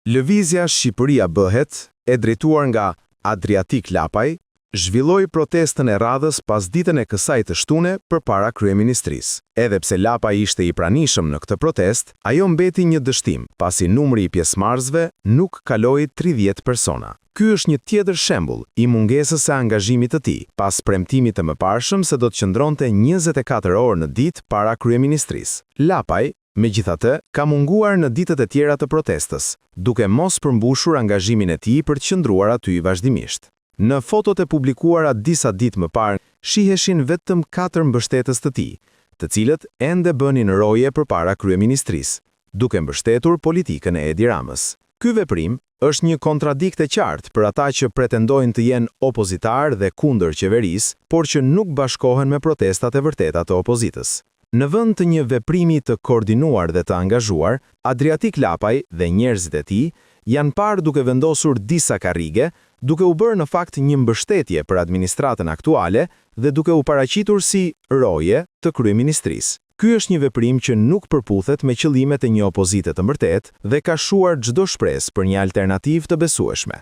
Lëvizja Shqipëria Bëhet, e drejtuar nga Adriatik Lapaj, zhvilloi protestën e radhës pasditen e kësaj të shtune përpara kryeministrisë. Edhe pse Lapaj ishte i pranishëm në këtë protestë, ajo mbeti një dështim, pasi numri i pjesëmarrësve nuk kaloi 30 persona. Ky është një tjetër shembull i mungesës së angazhimit të tij, pas premtimit të mëparshëm se do të qëndronte 24 orë në ditë para kryeministrisë. Lapaj, megjithatë, ka munguar në ditët e tjera të protestës, duke mos përmbushur angazhimin e tij për të qëndruar aty vazhdimisht. Në fotot e publikuara disa ditë më parë, shiheshin vetëm katër mbështetës të tij, të cilët ende bënin roje përpara kryeministrisë, duke mbështetur politikën e Edi Ramës. Ky veprim është një kontradiktë e qartë për ata që pretendojnë të jenë opozitarë dhe kundër qeverisë, por që nuk bashkohen me protestat e vërteta të opozitës. Në vend të një veprimi të koordinuar dhe të angazhuar, Adriatik Lapaj dhe njerëzit e tij janë parë duke vendosur disa karrige, duke u bërë në fakt një mbështetje për administratën aktuale dhe duke u paraqitur si roje të kryeministrisë. Ky është një veprim që nuk përputhet me qëllimet e një opozite të vërtetë dhe ka shuar çdo shpresë për një alternativë të besueshme.